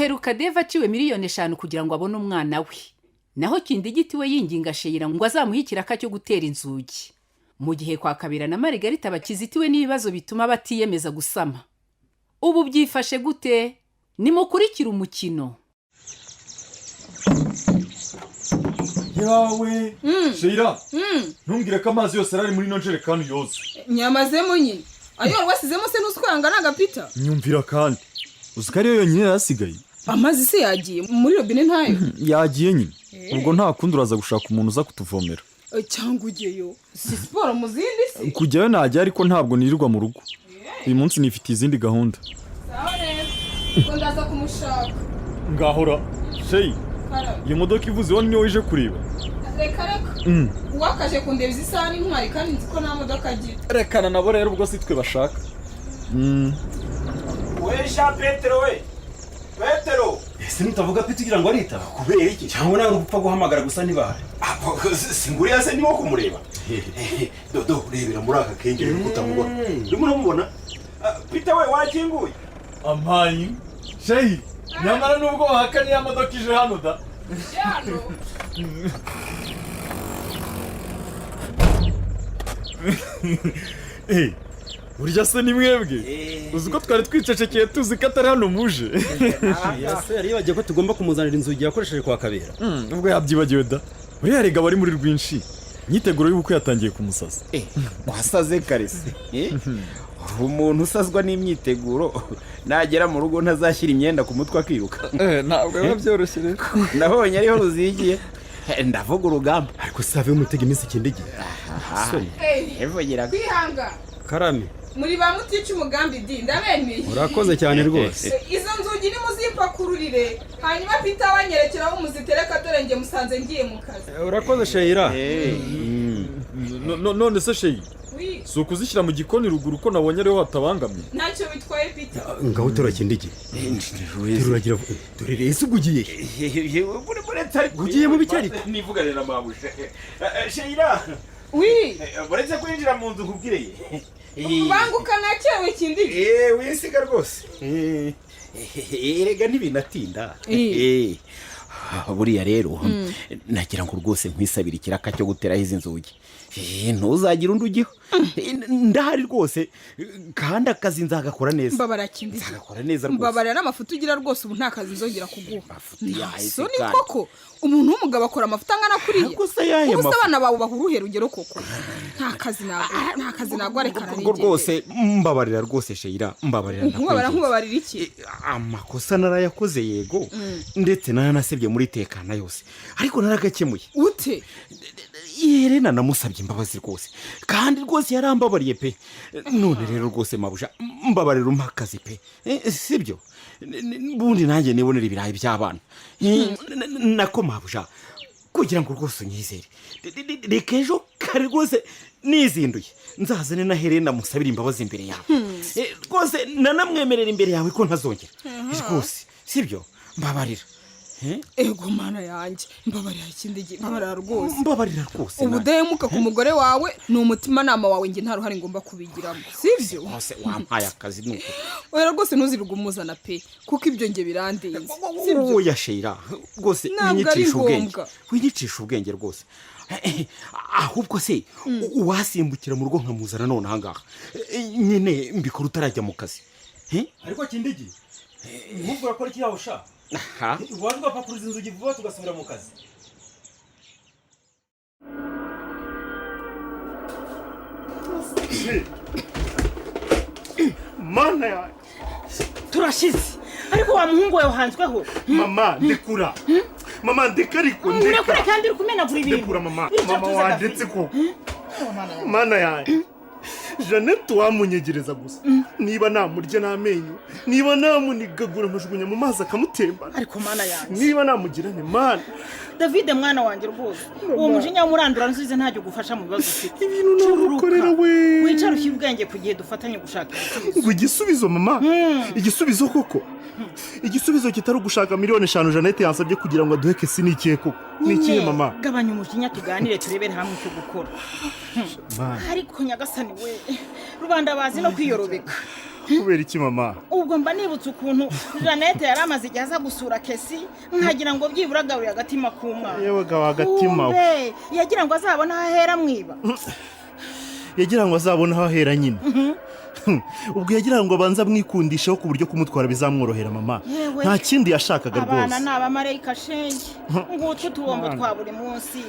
Duheruka Deva aciwe miliyoni 5 kugira ngo abone umwana we, naho Kindigiti we yinginga Sheyira ngo azamuhe ikiraka cyo gutera inzugi, mu gihe kwa Kabira na Marigarita bakizitiwe n'ibibazo bituma batiyemeza gusama. Ubu byifashe gute? Nimukurikire umukino. Yawe Sheyira, ntumbwire ko amazi yose ari muri ino njerekani yose. Nyamazemo nyine ayo wari wasizemo se ntuswanga n'agapita. Nyumvira kandi, uzi ko ariyo yonyine yarasigaye. Amazi se yagiye muri robine ntayo? Yagiye nyine, ubwo nta kundi, uraza gushaka umuntu uza kutuvomera. Cyangwa ujyeyo, si siporo mu zindi se? Kujyayo najya, ariko ntabwo nirirwa mu rugo uyu munsi, nifitiye izindi gahunda. Sawa rero, ubwo ndaza kumushaka. Ngahora Sheyi. Karame. Iyo modoka ivuze iwanyu niyo uje kureba? Reka reka, uwakaje kundeba izi saha n'intwari, kandi nzi ko nta modoka agira. Rekana nabo rero, ubwo si twe bashaka. We Jean Petero, we Petero! Ese nutavuga Pete ugira ngo aritaba? Kubera iki? Cyangwa nawe uri gupfa guhamagara gusa ntibahari? Singuriya se niwo kumureba? Dodo, rebera muri aka kengeri uri kutamubona. Urimo uramubona? Ah, Peter we, wakinguye? Ampayi Sheyi, nyamara nubwo wahakanye, ya modoka ije hano da. Jano. Eh, burya se ni mwebwe? Uzi ko twari twicecekeye tuzi ko atari hano muje. Ese yari yibagiwe ko tugomba kumuzanira inzugi yakoresheje kwa Kabera? Ubwo yabyibagiwe da. Buriya rega bari muri rwinshi, imyiteguro y'ubukwe yatangiye kumusaza. Wasaze karese. Umuntu usazwa n'imyiteguro nagera mu rugo ntazashyira imyenda ku mutwe akiruka? Ntabwo biba byoroshye rero. Nabonye ariho ruzigiye. Ndavuga urugamba. Ariko se have mutega iminsi ikindi gihe. Ivugiraga. Kwihanga. Karame. Muri ba mutica umugambi di, ndabemeye. Urakoze cyane rwose. Izo nzugi nimuzipakururire, hanyuma Peter wanyerekeraho muzitereka, dore njye musanze ngiye mu kazi. Urakoze Sheyira. None se Sheyi, Oui. si ukuzishyira mu gikoni ruguru, ko nabonye ariho hatabangamye? Ntacyo bitwaye, Peter. Ngaho utora kindi gihe, teruragira dore rero. Ese ubwo ugiye Ugiye mu biki ariko? Nivugane na mabuja Sheyira. Wi. Uretse kwinjira mu nzu nkubwire. Banguka nakewe, kindi. Eh, wisiga rwose. Erega ntibinatinda. Buriya rero nagira ngo rwose nkwisabire ikiraka cyo guteraho izi nzugi. Ntuzagire undi ujyaho. Ndahari rwose, kandi akazi nzagakora neza. Mbabara kindi. Nzagakora neza rwose. Mbabarira n'amafuti ugira rwose, ubu nta kazi nzongera kuguha. Amafuti yahe se? Soni. Kandi? Koko umuntu w'umugabo akora amafuti angana kuriya? Ariko se yahe Ubu se mafuti? abana bawe baha uruhe rugero koko? Nta kazi ntabwo, nta kazi ntabwo, reka. Ubwo rwose mbabarira rwose Sheyira, mbabarira. Nkubabara? Ndakwinginze. Nkubabarira iki? Amakosa narayakoze yego, ndetse naranasebye muri tekana yose, ariko naragakemuye. Ute? Yerena namusabye imbabazi rwose, kandi rwose yarambabariye pe. None rero rwose mabuja, mbabarira umpa akazi pe. Sibyo? Bundi nanjye nibonera ibirayi by'abana. Nako mabuja, kugira ngo rwose unyizere, reka ejo kare rwose nizinduye nzazane na Helena musabire imbabazi imbere yawe. Rwose nanamwemerera imbere yawe ko ntazongera rwose, sibyo? Mbabarira. Ego mana yanjye, mbabarira ikindi gihe, mbabarira rwose. Mbabarira rwose nanjye. Ubudahemuka ku mugore wawe ni umutimanama wawe, njye nta ruhare ngomba kubigiramo, sibyo? Rwose wampaye akazi nuko. Oya rwose, ntuzirirwe umuzana pe, kuko ibyo njye birandenze, sibyo? Oya Sheyira rwose. Ntabwo ari Winyicisha ubwenge. ngombwa. Winyicisha ubwenge rwose. Ahubwo se uwasimbukira mu rugo nkamuzana none ahangaha? Nyine mbikora utarajya mu kazi. Ariko Kindigi, nk'ubwo urakora iki yawe sha? Aha. Waje ugapakuruza inzugi vuba tugasubira mu kazi. Mana yanjye! Turashize ariko wa muhungu wawe uhanzweho. Mama, ndekura mama, ndeka ariko. Urekure. Ndeka. Kandi uri kumenagura ibintu. Ndekura mama. Bityo Mama, tuze. wandetse koko. Mana yanjye, Jeannette wamunyegereza gusa, niba namurya n'amenyo, niba namunigagura nkajugunya mu mazi akamutembana. Ariko mana yanjye! Niba namugirane mana. David mwana wanjye, rwose uwo mujinya w'umurandura nsubize ntacyo gufasha mu bibazo ufite. Ibintu nagukorera we. Wicare ushyire ubwenge ku gihe, dufatanye gushaka igisubizo. Ngo igisubizo mama? Igisubizo koko, igisubizo kitari ugushaka miliyoni 5 Jeannette yansabye kugira ngo aduhe kesi, ni ikihe koko? Ni ikihe mama? Gabanya umujinya, tuganire turebere hamwe icyo gukora. Mana. Ariko nyagasani we, rubanda bazi no kwiyorobeka. Kubera iki, mama? Ubwo mba nibutse ukuntu Jeannette yari amaze igihe aza gusura Kesi, nkagira ngo byibura agaruye agatima k'umwana. Yewe gawa agatima we. Kumbe yagira ngo azabone aho ahera mwiba. Yagira ngo azabone aho ahera nyine. Ubwo yagira ngo abanze amwikundisheho ku buryo kumutwara bizamworohera, mama. Yewe. Nta kindi yashakaga Abana rwose. ni abamarayika shenge. Ngutwo utubombo twa buri munsi,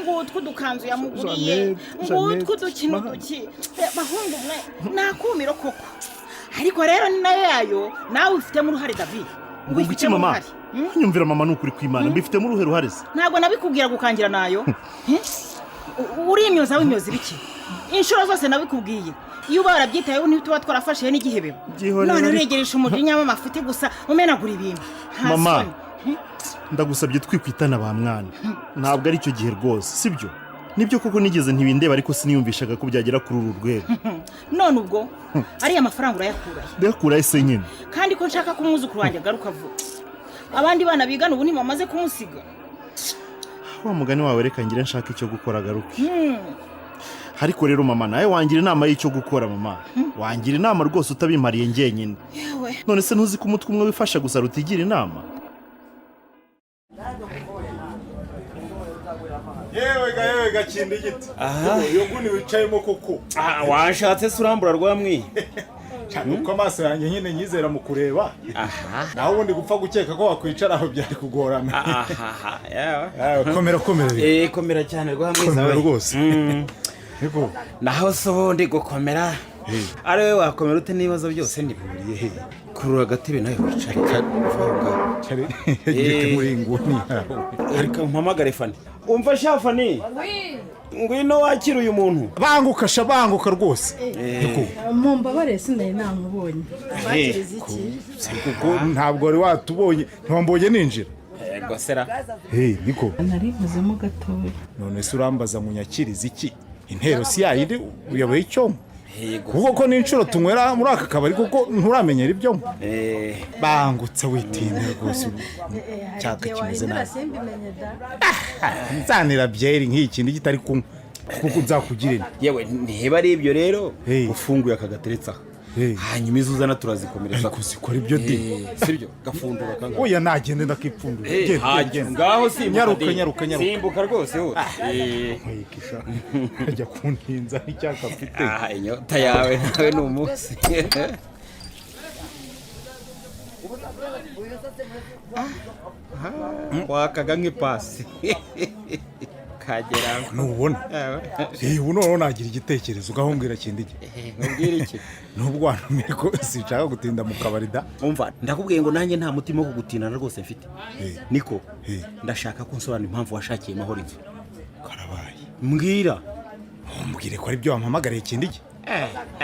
ngutwo udukanzu yamuguriye, Jeannette, ngutwo Jeannette, udukino Mana. duki. Bahungu mwe, nakumiro koko. Ariko rero ni nayo yayo, nawe ubifitemo uruhare, David. Ngo iki, Ubifitemo mama? uruhare. Nyumvira mama, ni ukuri kw'Imana, mbifitemo uruhe ruhare se? Ntabwo nabikubwira gukangira nayo. Eh? Urimyoza wimyoza ibiki? Inshuro zose nabikubwiye, iyo uba warabyitayeho ntituba twarafashe n'igihebebo. Byihorere None ariko. uregeresha umujinya w'amafuti gusa, umenagura ibintu. Nta Mama. soni. Ndagusabye, twikwitana ba mwana, ntabwo ari cyo gihe rwose, sibyo? Nibyo koko nigeze ntibindeba, ariko siniyumvishaga ko byagera kuri uru rwego. None ubwo ariya mafaranga urayakurahe? Ndayakura ese nyine? Kandi ko nshaka ko umwuzukuru wanjye agaruka vuba, abandi bana bigana ubu ntibamaze kumusiga. Wa mugani wawe, reka ngire nshaka icyo gukora agaruke. Ariko rero mama, nawe wangira inama y'icyo gukora, mama, wangira inama rwose utabimpariye njyenyine. Yewe. None se ntuzi ko umutwe umwe wifasha gusa rutigira inama? Yewe ga, yewe ga, kinda igiti. Iyo nguni wicayemo koko. Washatse se urambura rwamwi. Cyane uko amaso yanjye nyine nyizera mu kureba, naho ubundi gupfa gukeka ko wakwicara aho byari kugorana. Aha. Komera, komera rero. Komera cyane rwamwiza. Komera We. rwose. Niko. Naho se ubundi gukomera ari wowe wakomera ute n'ibibazo byose ntiburiye he? Kurura agatebe nawe wicare. Yagiye muri iyi nguni yawe. Reka mpamagare Fani. Umva sha Fani, ngwino wakire uyu muntu. Banguka sha, banguka rwose. Mumbabare, sinari namubonye. Bakiriza iki? Kuko ntabwo wari watubonye, ntiwambonye ninjira. Yego sera. Hey, niko. Narivuzemo gatoya. None se urambaza ngo unyakirize iki? Intero si yayindi, uyoboye icyo? Yego. Kuko ko n'inshuro tunywera muri aka kabari, kuko nturamenyera ibyo. Bangutse witinda rwose, cyaka Igihe kimeze wahindura nabi. simbimenye da. Nzanira byeri nk'iyi kintu kitari kunywa, kuko nzakugira inda. Yewe, niba ari ibyo rero, Hey. ufunguye aka gateretse aha, Hey. hanyuma izo uzana turazikomereza. Ariko zikora ibyo di. Sibyo, gafundura kangahe? Oya, nagende ndakipfundura. Genda, genda, genda. Ngaho simbuka. Nyaruka, De. nyaruka, nyaruka. Simbuka rwose wowe. Nkwigisha ajya kuntinza n'icyaka mfite. Ah, inyota yawe nawe ni umunsi. Wakaga nk'ipasi kagera. Ntubona? Ubu noneho nagira igitekerezo, ugaho mbwira kindi gihe. Nkubwire iki? Nubwo wantumye ko sinshaka gutinda mu kabari da. Umva, ndakubwiye ngo nanjye nta mutima wo kugutindana rwose mfite. Niko. Ndashaka ko unsobanura impamvu washakiye Mahoro inzu. Karabaye. Mbwira. Mbwire ko ari byo wampamagariye, kindi gihe.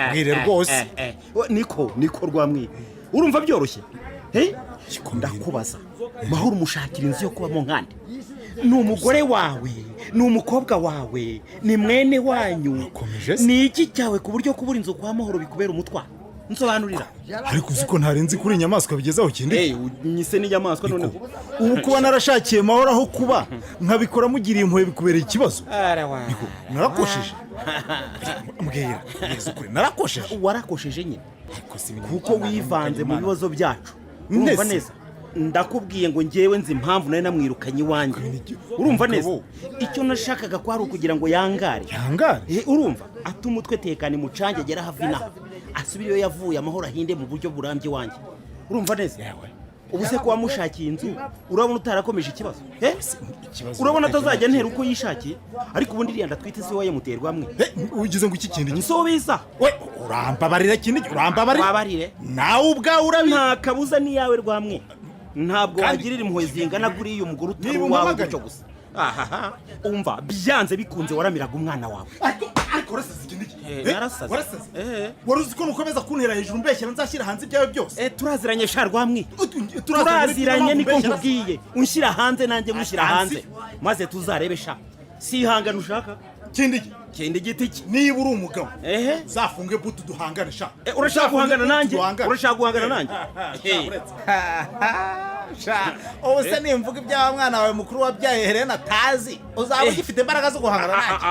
Mbwire rwose. Niko, niko rwamwiye, urumva byoroshye? Eh? Ndakubaza, Mahoro umushakira inzu yo kubamo nkande? Ni umugore wawe, ni umukobwa wawe, ni mwene wanyu? Urakomeje se? Ni iki cyawe ku buryo kubura inzu kwa Mahoro bikubera umutwaro? Nsobanurira. Ariko uzi ko ntarenze kuri inyamaswa bigezaho, kindi gihe? Unyise n'inyamaswa noneho? Ubu kuba narashakiye Mahoro aho kuba nkabikora mugiriye impuhwe bikubereye ikibazo? Niko, narakosheje? Mbwira neza ukuri, narakosheje? Warakosheje nyine. Ariko si ibintu Kuko wivanze mu bibazo byacu. Ndese. Urumva neza, ndakubwiye ngo ngewe nzi impamvu nari namwirukanye iwanjye, urumva neza? Icyo nashakaga ko ari ukugira ngo yangare. Yangare? Urumva, ate umutwe, tekane mucange, agere aho ava inaha asubire iyo yavuye, amahoro ahinde mu buryo burambye iwanjye, urumva neza? Ubu se ko wamushakiye inzu, urabona utarakomeje ikibazo? Eh? Ikibazo. Urabona atazajya ntera uko yishakiye? Ariko ubundi iriya ndatwite si wowe yamuterwa mwe? Ugize ngo iki kindi gihe? Nsubiza. We, urambabarira kindi gihe, urambabarira. Wabarire. Nawe ubwawe urabi. Nta kabuza n'iyawe rwamwe, ntabwo Kandi- wagirira impuhwe zingana kuri uyu mugore utari Niba uwawe umpamagaye. gutyo gusa. Ahaha, umva, byanze bikunze waramiraga umwana wawe. Ariko warasaze ikindi gihe. Narasaze. Warasaze. Wari uzi ko nukomeza kuntera hejuru mbeshyera nzashyira hanze ibyawe byose? Turaziranye sha rwamwe. Turaziranye. Turaziranye, niko. Mbeshyera. Nkubwiye unshyira hanze, nanjye mushyira Hanze. hanze, maze tuzarebe sha. Si ihangano ushaka? Kindi gihe. Kindi giti cye. Niba uri umugabo, Ehe. uzafunge butu duhangane sha. Urashaka Uzafunge guhangana butu nanjye? duhangane. Urashaka guhangana nanjye? Uretse. Ubu se nimvuga ibyaha mwana wawe mukuru wabyaye Helena atazi, uzaba ugifite imbaraga zo guhangana nanjye?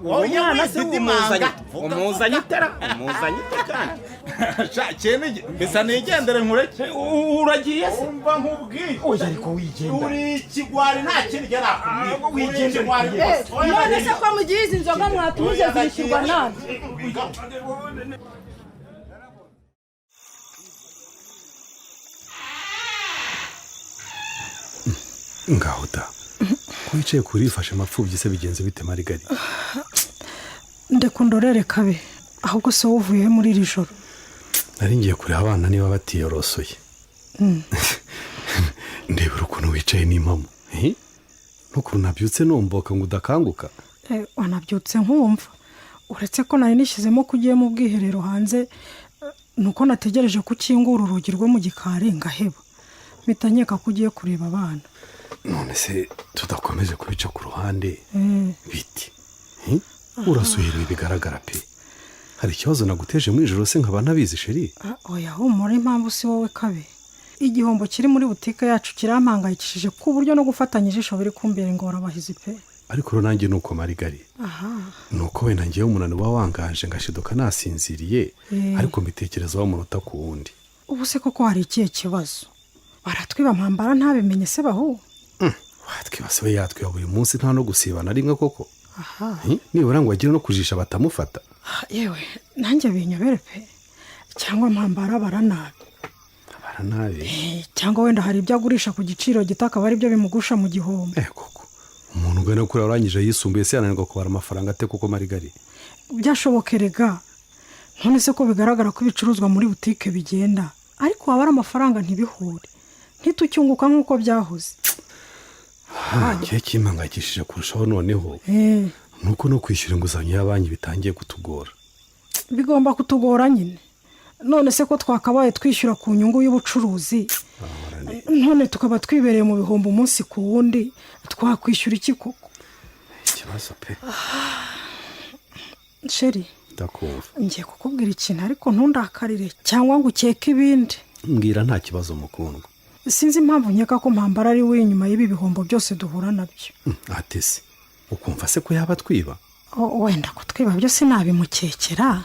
Uwo mwana se umuzanye, umuzanye itara, umuzanye ite kandi? Sha, kintu mbese nigendere nkureke. Uragiye se? Umva nkubwiye. Oya, ariko wigenda. Uri ikigwari, nta kindi njye nakubwira. Uri Wigendera. ikigwari rwose. None se ko mugiye, izi nzoga mwatumije zishyurwa nande? Ngaho da, ko wicaye kuri ifashe amapfubyi se, bigenze bite, Marigari? Ndekundorere kabe, ahubwo se wowe uvuye muri iri joro? Nari ngiye kureba abana niba batiyorosoye. Ndebera ukuntu wicaye n'impamo. Eh? N'ukuntu nabyutse nomboka ngo udakanguka. Wanabyutse nkumva, uretse ko nari nishyizemo ko ugiye mu bwiherero hanze, nuko nategereje ko ukingura urugi rwo mu gikari ngaheba, mpita nkeka ko ugiye kureba abana. None se tudakomeje kubica ku ruhande, biti? Eh? Aha. Urasuherewe bigaragara pe. Hari ikibazo naguteje mu ijoro se nkaba ntabizi, chérie? Ah, oya, humura, impamvu si wowe kabe. Igihombo kiri muri butike yacu kirampangayikishije ku buryo no gufatanya ijisho biri kumbera ingorabahizi pe. Ariko rero nanjye ni uko, Marigari. Ni uko wenda ngewe umunaniro uba wanganje ngashiduka nasinziriye, ariko mbitekerezaho umunota ku wundi. Ubu se koko hari ikihe kibazo? Baratwiba mpambara ntabimenye se bahu? Watwiba se, we yatwiba buri munsi, nta no gusiba na rimwe koko. Nibura ngo agire no kujisha batamufata. Ah, yewe, nanjye binyobere pe, cyangwa mpambara baranabi. Baranabi. Cyangwa wenda hari ibyo agurisha ku giciro gito, akaba ari byo bimugusha mu gihombo. Koko umuntu ugana kuri arangije yisumbuye se yananirwa kubara amafaranga ate koko, Marigari? Byashoboke rega. None se ko bigaragara ko ibicuruzwa muri butike bigenda, ariko waba ari amafaranga ntibihure, ntitucyunguka nk'uko byahoze? Ngiye kimpangayikishije kurushaho noneho nuko no kwishyura inguzanyo ya banki bitangiye kutugora. Bigomba kutugora nyine. None se ko twakabaye twishyura ku nyungu y'ubucuruzi, none tukaba twibereye mu bihombo umunsi ku wundi, twakwishyura iki koko? Ikibazo pe. Chéri. Ndakumva. Ngiye kukubwira ikintu, ariko ntundakarire cyangwa ngo ukeke ibindi. Mbwira, nta kibazo, mukundwa. Sinzi impamvu nkeka ko mpambara ari we inyuma y'ibi bihombo byose duhura nabyo. Ate se? Ukumva se ko yaba atwiba? Wenda kutwiba byo sinabimukekera,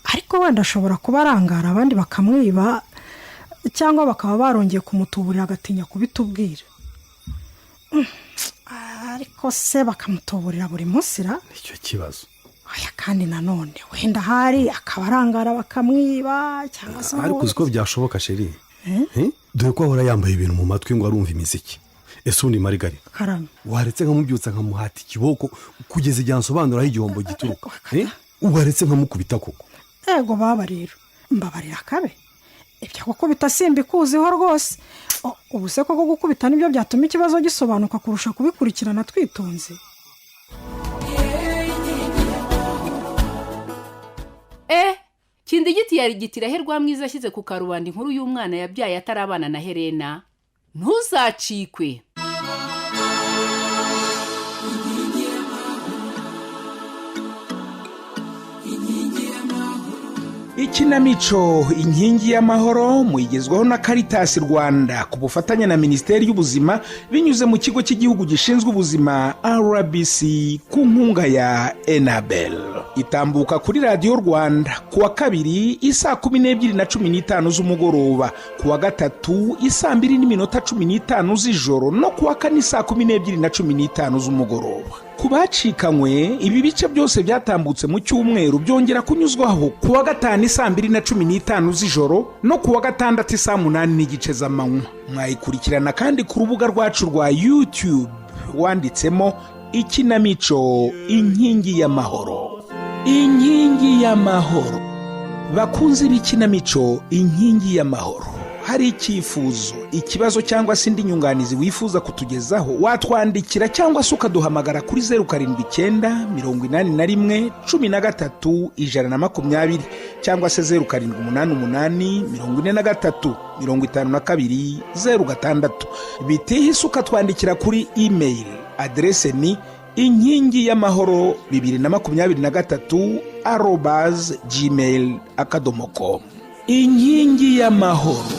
ariko wenda ashobora kuba arangara abandi bakamwiba, cyangwa bakaba barongeye kumutuburira agatinya kubitubwira. Ariko se bakamutuburira buri munsi ra? Nicyo kibazo. Oya, kandi nanone wenda ahari akaba arangara bakamwiba, cyangwa se Ariko uzi ko byashoboka, chérie? Eh? Eh? Dore ko ahora yambaye ibintu mu matwi ngo arumva imiziki. Ese ubundi, Marigari, Karame. waretse nkamubyutsa nkamuhata ikiboko kugeza igihe ansobanuraho igihombo gituruka? Eh? Waretse nkamukubita koko? Ego baba rero, mbabarira kabe, ibyo gukubita simbikuziho rwose. Ubu se koko gukubita nibyo byatuma ikibazo gisobanuka kurusha kubikurikirana twitonze? Kindigiti yarigitira he Rwamwiza ashyize ku karubanda inkuru y'umwana yabyaye atarabana na Helena? Ntuzacikwe. Ikinamico Inkingi y'Amahoro muyigezwaho na Caritas Rwanda ku bufatanye na Minisiteri y'Ubuzima binyuze mu Kigo cy'Igihugu gishinzwe Ubuzima RBC ku nkunga ya Enabel. Itambuka kuri Radiyo Rwanda ku wa kabiri isaa 12:15 z'umugoroba, ku wa gatatu isaa 2:15 z'ijoro no ku wa kane isaa 12:15 z'umugoroba. Ku bacikanywe, ibi bice byose byatambutse mu cyumweru byongera kunyuzwaho ku wa gatanu isaa 2:15 z'ijoro no ku wa gatandatu isaa 8:30 z'amanywa. Mwayikurikirana kandi ku rubuga rwacu rwa YouTube wanditsemo Ikinamico Inkingi y'Amahoro. Inkingi y'Amahoro. Bakunze b'ikinamico Inkingi y'Amahoro, hari icyifuzo, ikibazo cyangwa se indi nyunganizi wifuza kutugezaho, watwandikira cyangwa se ukaduhamagara kuri 0798113120 cyangwa se 0788435206. Bitihise ukatwandikira kuri email, aderese ni inkingi y'amahoro 2023@gmail.com. Inkingi y'Amahoro.